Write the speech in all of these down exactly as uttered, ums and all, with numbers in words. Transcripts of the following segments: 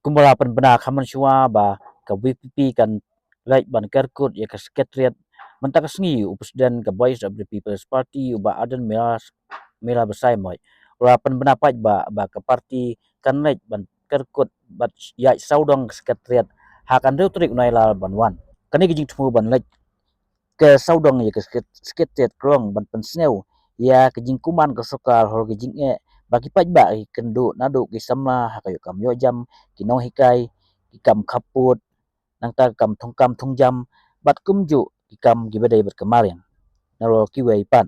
Kumba la pynbna kham mynshuwa ba ka VPP kan leit ban kerkut ïa ka Secretariat, mynta ka sngi u President ka Voice of the People's Party u Bah Ardent Miller, Miller Basaiawmoit u la pynbna pat ba, ba ka party kan leit ban kerkut bad ïaid sawdong ka Secretariat ha ka hynriew tarik u Nailar ban wan. Kane ka jingthmu ban leit ka sawdong ïa ka Secret-, Secretariat ka long ban pynsngew ïa ka jingkuman ka sorkar halor ka jingeh ba ki paidbah ki kynduh naduh ki samla ha ka ïoh kam ïoh jam, ki nonghikai, ki kam khappud, nangta ka kam thung kam thung jam, bad kumjuh ki kam kiba dei bad ka mariang. Nalor kiwei pat.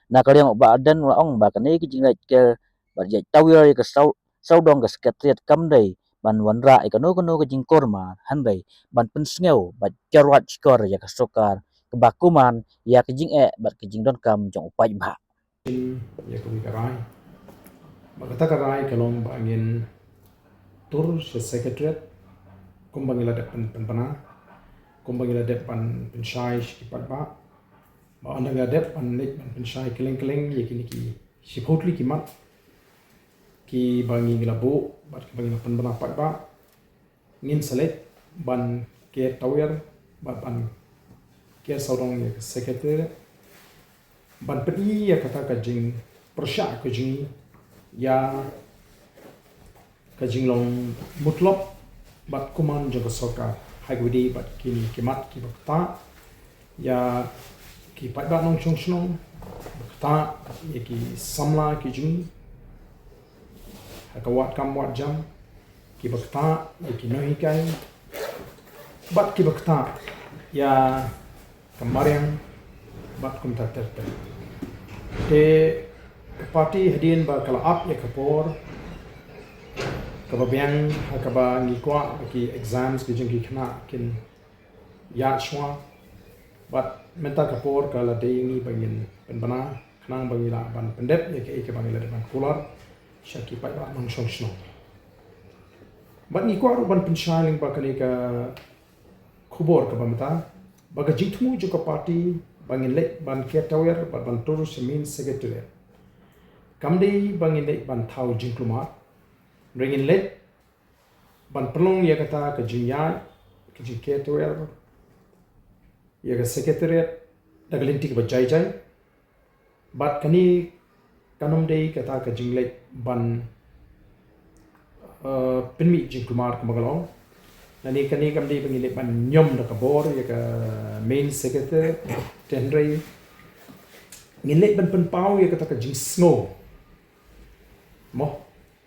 Na ka liang u Bah Ardent u la ong ba kane ka jingleit ker bad ïaid tawiar ïa ka saw-, sawdong ka Secretariat kam dei ban wanrah ïa kano kano ka jingkor ma, hynrei ban pynsngew bad kyrwat shkor ïa ka sorkar kaba kuman ïa ka jingeh bad ka jingdonkam jong u paidbah. Ïa kawei ka rai. Ba kata ka rai ka long ba ngin tur sha Secretariat kumba ngi la dep pyn-, pynbna, kumba ngi la dep ban pynshai sha ki paidbah. Ba ynda ngi la dep ban leit ban pynshai kylleng kylleng ïa kine ki shiphew tylli ki mat kiba ngi la buh bad kiba ngi la pynbna paidbah, ngin sa leit ban ker tawiar bad ban ker sawdong ïa ka Secretariat ban pyni ïa kata ka jingpyrshah ka jong ngi ïa ka jinglong mutlop bad kuman jong ka sorkar ha kaba ïadei bad kine ki mat kiba ktah ïa ki paidbah nongshong shnong, ba ktah ïa ki samla ki jong ngi ha ka wad kam wad jam, kiba ktah ïa ki nonghikai bad kiba ktah ïa ka mariang bad kumta ter ter. Te ka party hadien ba ka la ap ïa ka por kaba biang ha kaba ngi kwah ba ki exams ki jong ki khynnah kin ïaid shuwa. Bad mynta ka por ka la dei ngi ba ngin pynbna khnang ba ngi lah ban pyndep ïa kaei kaba ngi la dep ban kular sha ki paidbah nongshong shnong. Bad ngi kwah ruh ban pynshai lyngba kane ka khubor kaba mynta ba ka jingthmu jong ka party ba ngin leit ban ker tawiar bad ban tur sha main Secretariat kam dei ba ngin leit ban thaw jingkulmar, hynrei ngin leit ban pynlong ïa kata ka jingïaid, ka jingker tawiar ïa ka Secretariat da ka lynti kaba jai jai. Bad kane kan ym dei kata ka jingleit ban, eh, pynmih jingkulmar kumba ka long. Lane kane kam dei ba ngin leit ban ñiom da ka bor ïa ka main Secretariat, te hynrei ngin leit ban pynpaw ïa kata ka jingsngew, mo,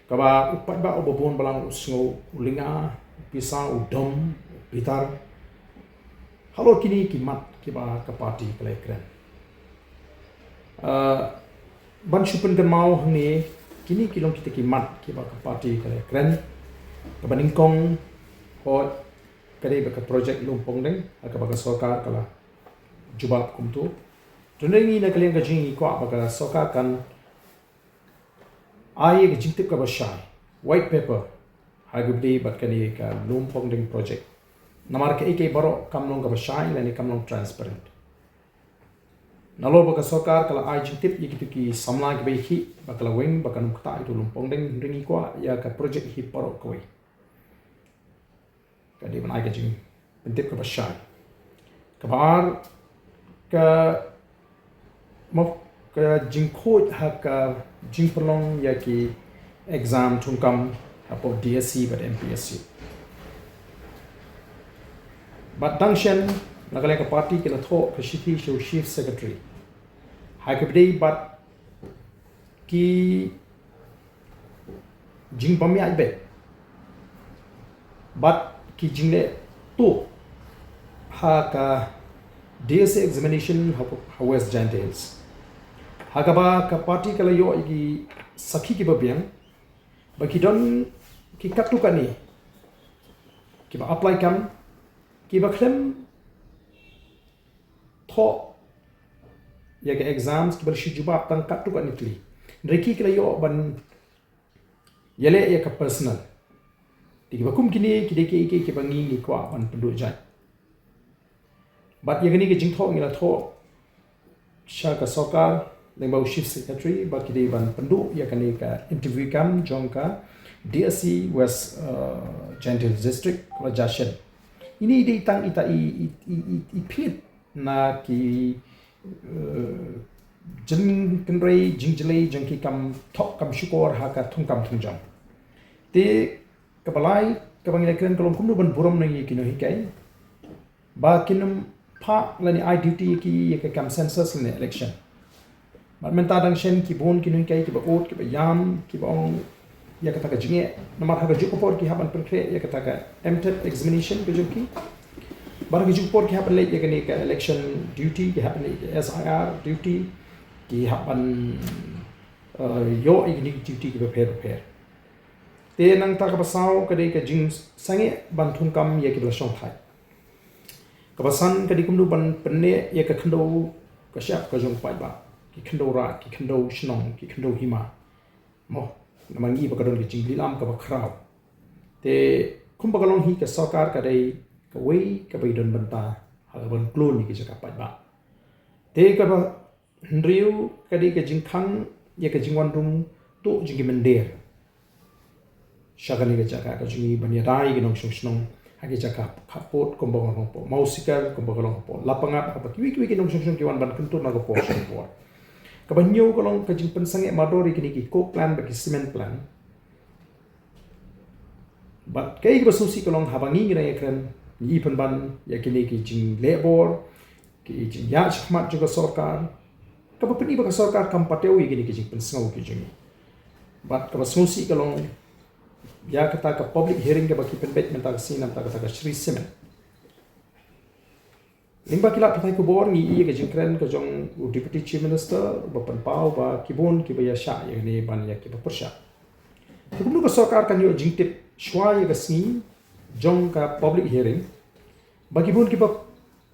kaba u paidbah uba bun balang u sngew u lynga, u pisa, u dom, u bitar halor kine ki mat kiba ka party ka la ïakren. Ah, ban shu pynkynmaw hangne, kine ki long kita ki mat kiba ka party ka la ïakren. Kaba nyngkong, hooid, ka dei ba ka project Lum Pongdeng, ha kaba ka sorkar ka la jubab kumto. Te ngi na ka liang ka jong ngi ngi kwah ba ka sorkar kan ai ka jingtip kaba shai, white paper, ha kaba ïadei bad kane ka Lum Pongdeng project. Namar kaei kaei baroh kam long kaba shai lane kam long transparent. Nalor ba ka sorkar ka la ai jingtip ïa kito ki samla kiba ïakhih ba ka la weng ba kan ym ktah ïa uto u Lum Pongdeng, hynrei ngi kwah ïa ka project hi baroh kawei. Ka dei ban ai ka jingpyntip kaba shai. Kaba ar, ka, mo, ka jingkhuid ha ka jingpynlong ïa ki exam thungkam hapoh DSC bad MPSC. Bad dang shen, na ka liang ka party ki la thoh ka shithi sha u Chief Secretary ha kaba ïadei bad ki jingbym ïaid beit bad ki jingleh tuh ha ka DSC examination ha, ha West Jaintia Hills, ha kaba ka party ka la ïoh ïa ki sakhi kiba biang ba ki don ki katto katne kiba apply kam kiba khlem thoh ïa ka exams kiba la shu jubab tang katto katne tylli. Hynrei ki ki la ïoh ban ïaleh ïa ka personal. Te kiba kum kine ki dei kiei kiei kiba ngi ngi kwah ban pynduh jait. Bad ïa kane ka jingthoh ngi la thoh sha ka sorkar lyngba u Chief Secretary ba ki dei ban pynduh ïa kane ka interview camp jong ka D S C West, uh, Jaintia District, kaba jia shen. Ini dei tang ita i, i, i, i, i pynit na ki, uh, jingkynrei jingjlei jong ki kam thok kam shukor ha ka thungkam thungjam. Te kaba lai kaba ngi la kren ka long kumno ban burom na ngi ki nonghikai ba kin ym phah lane ai duty ïa ki ïa ka kam census lane election. Bad mynta dang shen ki bun ki nonghikai kiba ud kiba ïam kiba ong ïa kata ka jingeh. Namar ha kajuh ka por ki hap ban pynkhreh ïa kata ka M TET examination ka jong ki. Bad ha kajuh ka por ki hap ban leit ïa kane ka election duty, ki hap ban leit ïa ka S I R duty, ki hap ban, uh, ïoh ïa kine ki duty kiba pher bapher. Te nangta kaba saw ka dei ka jingsangeh ban thungkam ïa kiba la shongthait. Kaba san ka dei kumno ban pynneh ïa ka khyndew ka shyiap ka jong u paidbah, ki khyndew raid, ki khyndew shnong, ki khyndew hima. Mo, namar ngi ba ka don ka jinglilam kaba khraw. Te kumba ka long hi ka sorkar ka dei kawei kaba i don bynta ha ka ban klun ïa ki jaka paidbah. Te kaba hynriew ka dei ka jingkhang ïa ka jingwan rung tuh jong ki mynder sha kane ka jaka ka jong ngi ban ïada ïa ki nongshong shnong ha ki jaka khappud kumba ka long hapoh Mawsikar, kumba ka long hapoh Lapangap, haba kiwei kiwei ki nongshong shnong ki wan ban kyntur na ka por sha ka por. Kaba hynñiew ka long ka jingpynsangeh mardor ïa kine ki coke plant bad ki cement plant. Bad kaei kaba sngewsih ka long haba ngi ngi dang ïakren ngi pynban ïa kine ki jingleh bor, ki jingïaid shakhmat jong ka sorkar. Kaba pyni ba ka sorkar kam patew ïa kine ki jingpynsngew ki jong ngi. Bad kaba sngewsih ka long ïa kata ka public hearing kaba ki pynbeit mynta ka sngi namar kata ka Shree Cement. Lyngba ki lad pathai khubor ngi ïohi ïa ka jingkren ka jong u Deputy Chief Minister ba pynpaw ba ki bun kiba ïashah ïa kane ban ïa kiba pyrshah. Te kumno ka sorkar kan ïoh jingtip shuwa ïa ka sngi jong ka public hearing ba ki bun kiba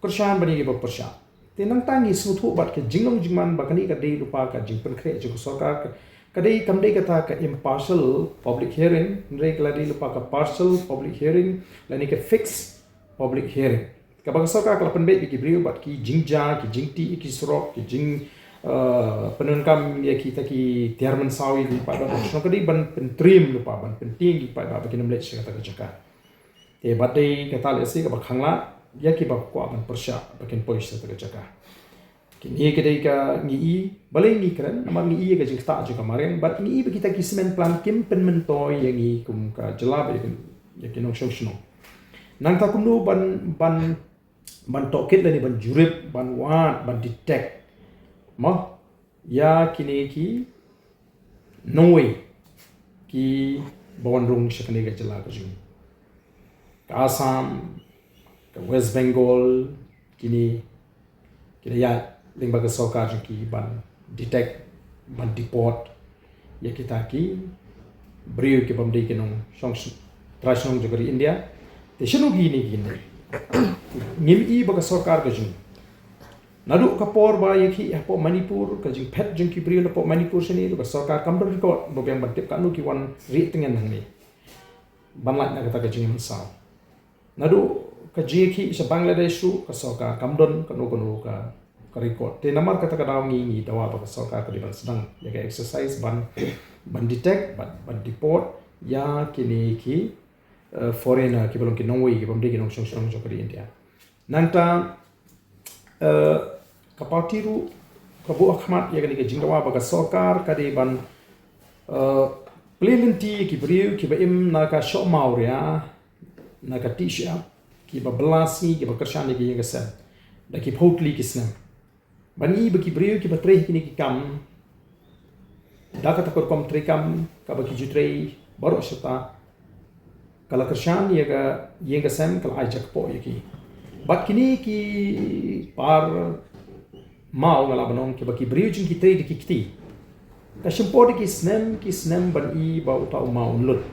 kyrshan ban ïa kiba pyrshah. Te nangta ngi sngewthuh bad ka jinglong jingman ba kane ka dei lypa ka jingpynkhreh jong ka sorkar ka, ka dei kam dei kata ka impartial public hearing, hynrei ka la dei lypa ka partial public hearing lane ka fixed public hearing. Kaba ka sorkar ka la pynbeit ïa ki briew bad ki jingjia, ki jingtih ïa ki surok, ki jing, eh, pyndonkam ïa kita ki tiar mynsaw ïa ki paidbah shnong ka dei ban pyntriem lypa ban pyntieng ïa ki paidbah ba kin ym leit sha kata ka jaka. Te bad dei kata lehse kaba khanglad ïa kiba kwah ban pyrshah ba kin poi sha kata ka jaka. Kine ki dei ka ngi i, balei ngi kren, namar ngi i ïa ka jingktah jong ka mariang, bad ngi i ba kita ki cement plant kim pynmyntoi ïa ngi kum ka jylla bad ïa ki, ïa ki nongshong shnong. Nangta kumno ban, ban, ban tohkit lane ban jurip, ban wad, ban detect. Mo, ïa kine ki nongwei kiba wan rung sha kane ka jylla ka jong ngi. Ka Assam, ka West Bengal, kine, kine ïa lyngba ka sorkar jong ki ban detect, ban deport ïa kita ki briew kibym dei ki nongshong trai shnong jong ka ri India. Te shano kine kine? Ngim i ba ka sorkar ka jong ngi. Naduh ka por ba ïa ki hapoh Manipur, ka jingphet jong ki briew napoh Manipur shane, ka sorkar kam don record ba biang ban tip katno ki wan rieh tyngen hangne ban lait na kata ka jingmynsaw. Naduh ka jingïakhih sha Bangladesh ruh ka sorkar kam don kano kano ka, ka record. Te namar kata ka daw ngi ngi dawa ba ka sorkar ka dei ban sdang ïa ka exercise ban, ban detect, ban, ban deport ïa kine ki, eh, foreigner kiba long ki nongwei kibym dei ki nongshong shnong jong ka ri India. Nangta, eh, ka party ruh ka buh ha khmat ïa kane ka jingdawa ba ka sorkar ka dei ban, eh, plie lynti ïa ki briew kiba im na ka shoh mawria, na ka tih shyiap, kiba bylla sngi, kiba kyrshan ïa ki ïing ka sem da ki phew tylli ki snem. Ban i ba ki briew kiba trei ha kine ki kam da kata ka rukom treikam kaba ki ju trei baroh shata, ka la kyrshan ïa ka ïing ka sem, ka la ai jakpoh ïa ki. Bad kine ki par maw, nga lah ban ong, kiba ki briew jong ki trei da ki kti, ka shim por da ki snem ki snem ban i ba uta u maw un lut.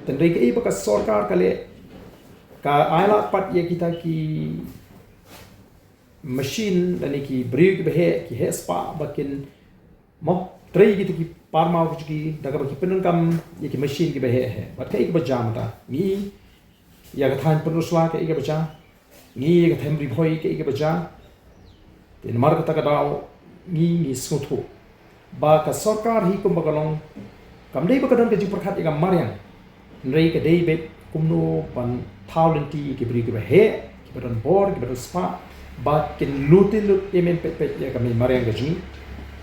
Hynrei kaei ba ka sorkar ka leh, ka ailad pat ïa kita ki machine lane ki briew kiba heh, ki heh spah ba kin, mo, trei kita ki par maw ki jong ki da kaba ki pyndonkam ïa ki machine kiba heh heh. Bad kaei kaba jia mynta? Ngi ïa ka thaiñ Pynursla kaei kaba jia? Ngi ïa ka thaiñ Ri Bhoi kaei kaba jia? Te namar kata ka daw ngi ngi sngewthuh Ba ka sorkar hi kumba ka long, kam dei ba ka don ka jingpyrkhat ïa ka mariang, hynrei ka dei beit kumno ban thaw lynti ïa ki briew kiba heh, kiba don bor, kiba don spah, ba kin lute lut im im peit peit ïa ka mariang ka jong ngi.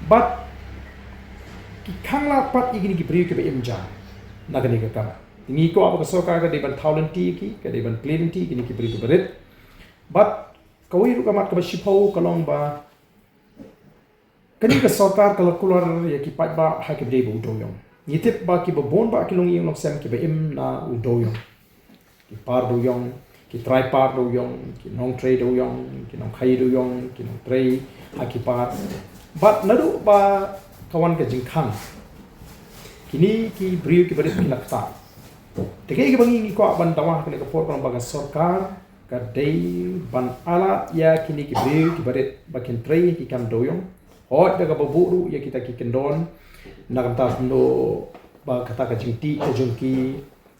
Bad ki khang lad pat ïa kine ki briew kiba im ja na kane ka kam. Ngi kwah ba ka sorkar ka dei ban thaw lynti ïa ki, ka dei ban plie lynti ïa kine ki briew kiba rit. Bad kawei ruh ka mat kaba shiphew ka long ba kane ka sorkar ka la kular ïa ki paidbah ha ki bynta ba u dewiong. Ngi tip ba kiba bun ba ki longïing longsem kiba im na u dewiong. Ki par dewiong, ki trai par dewiong, ki nongtrei dewiong, ki nongkhaïi dewiong, ki nongtrei ha ki par. Bad naduh ba ka wan ka jingkhang, kine ki briew kiba rit ki la ktah. Te kaei kaba ngi ngi kwah ban dawa ha kane ka por ka long ba ka sorkar ka dei ban ailad ïa kine ki briew kiba rit ba kin trei ki kam dewiong. Hooid da kaba buh ruh ïa kita ki kyndon na ka bynta kumno ba kata ka jingtih ka jong ki,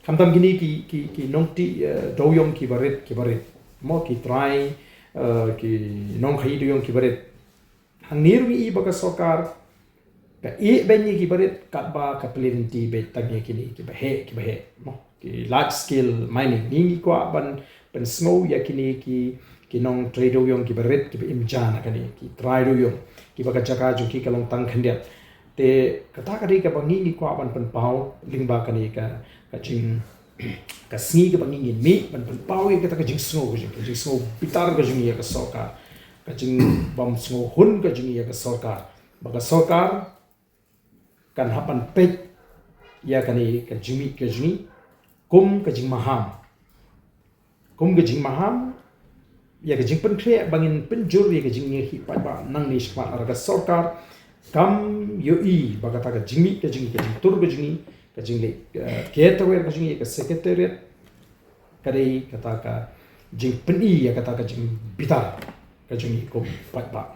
khamtam kine ki, ki, ki nongtih, eh, dewiong kiba rit, kiba rit. Mo ki trai, eh, ki nongkhaïi dewiong kiba rit. Hangne ruh ngi i ba ka sorkar ka ïehbeiñ ïa kiba rit katba ka plie lynti beit tang ïa kine kiba heh, kiba heh. Mo ki large scale mining. Ngi ngi kwah ban pynsngew ïa kine ki, ki nongtrei dewiong kiba rit, kiba im ja na kane, ki trai dewiong, kiba ka jaka jong ki ka long tang khyndiat. Te kata ka dei kaba ngi ngi kwah ban pynpaw lyngba kane ka, ka jing, ka sngi kaba ngi ngin mih ban pynpaw ïa kata ka jingsngew ka jong, ka jingsngew bitar ka jong ïa ka sorkar, ka jingbym sngewhun ka jong ïa ka sorkar. Ba ka sorkar kan hap ban peit ïa kane ka jingmih ka jong ngi kum ka jingmaham. Kum ka jingmaham ïa ka jingpynkhreh ba ngin pynjur ïa ka jingïakhih paidbah nangne shakhmat, lada ka sorkar kam ïohi ba kata ka jingmih ka jong ngi, ka jingtur ka jong ngi, ka jingleh, eh, care taker ka jong ngi ïa ka secretariat, ka dei kata ka jingpyni ïa kata ka jingbitar ka jong ngi kum paidbah.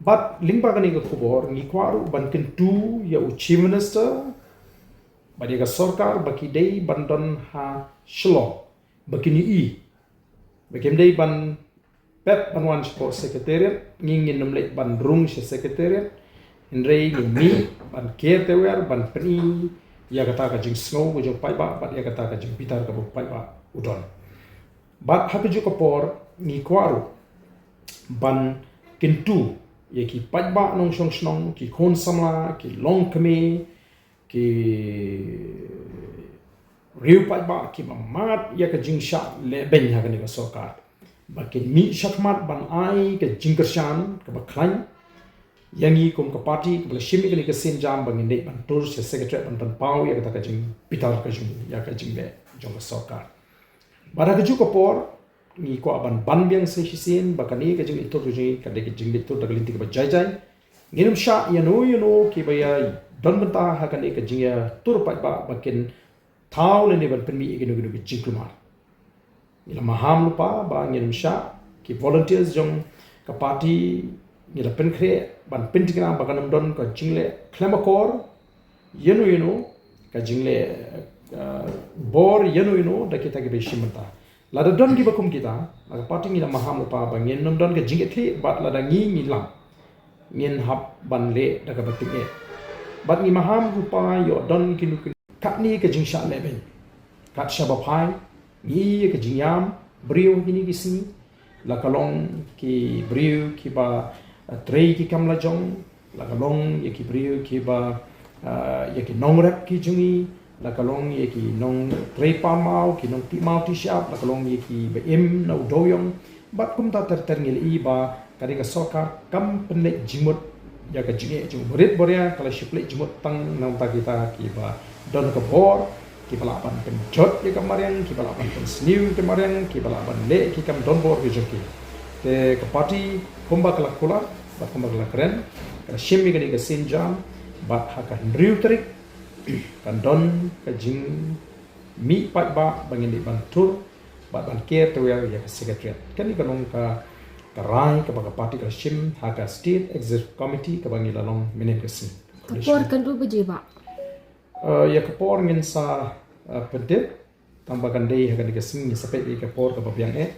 Bad lyngba kane ka khubor ngi kwah ruh ban kyntu ïa u Chief Minister bad ïa ka sorkar ba ki dei ban don ha Shillong ba kin ïohi, ba kim dei ban pep ban wan shapoh secretariat. Ngi ngin ym leit ban rung sha secretariat, hynrei ngin mih ban care taker, ban pyni ïa kata ka jingsngew ka jong paidbah bad ïa kata ka jingbitar kaba paidbah u don. Bad ha kajuh ka por ngi kwah ruh ban kyntu ïa ki paidbah nongshong shnong, ki khun samla, ki longkmie, ki riew paidbah kiba mad ïa ka jingshah lehbeiñ ha kane ka sorkar, ba kin mih shakhmat ban ai ka jingkyrshan kaba khlaiñ ïa ngi kum ka party kaba la shim ïa kane ka sienjam ba ngin dei ban tur sha secretariat ban pynpaw ïa kata ka jingbitar ka jong, ïa ka jingleh jong ka sorkar. Bad ha kajuh ka por ngi kwah ban ban biang sa shisien ba kane ka jingleit tur ka jong ngi ka dei ka jingleit tur da ka lynti kaba jai jai. Ngin ym shah ïano ïano kiba ïa don bynta ha kane ka jingïatur paidbah ba kin thaw lane ban pynmih ïa kino kino ki jingkulmar. Ngi la maham lypa ba ngin ym shah, ki volunteers jong ka party ngi la pynkhreh ban pyntikna ba kan ym don ka jingleh khlem akor ïano ïano, ka jingleh, eh, bor ïano ïano da kita kiba shim bynta. Lada don kiba kum kita, la ka party ngi la maham lypa ba ngin ym don ka jingkitkhlieh, bad lada ngi ngi lam, ngin hap ban leh da kaba tyngeh. Bad ngi maham lypa ïoh don kino kino katne ka jingshah lehbeiñ, kat shaba phai ngi ïa ka jingïam briew kine ki sngi, la ka long ki briew kiba, eh, trei ki kam la jong, la ka long ïa ki briew kiba, eh, ïa ki nongrep ki jong ngi, la ka long ïa ki nongtrei parmaw, ki nongtih maw tih shyiap, la ka long ïa kiba im na u dewiong. Bad kumta ter ter ngi la i ba ka dei ka sorkar kam pynleit jingmut ïa ka jingeh jong u barit baria, ka la shu pynleit jingmut tang na bynta kita kiba don ka bor, kiba lah ban pynjot ïa ka mariang, kiba lah ban pynsniew ïa ka mariang, kiba lah ban leh ki kam donbor ki jong ki. Te ka party kumba ka la kular bad kumba ka la kren, ka la shim ïa kane ka sienjam, bad ha ka hynriew tarik kan don ka jingmih paidbah ba ngin dei ban tur bad ban care taker ïa ka secretariat. Kane ka long ka, ka rai kaba ka party ka la shim ha ka State Executive Committee kaba ngi la long mynhynnin ka sngi. Ka por katno baje, Bah? Eh, ïa ka por ngin sa, eh, pyntip, tang ba kan dei ha kane ka sngi ngin sa peit ïa ka por kaba biang eh.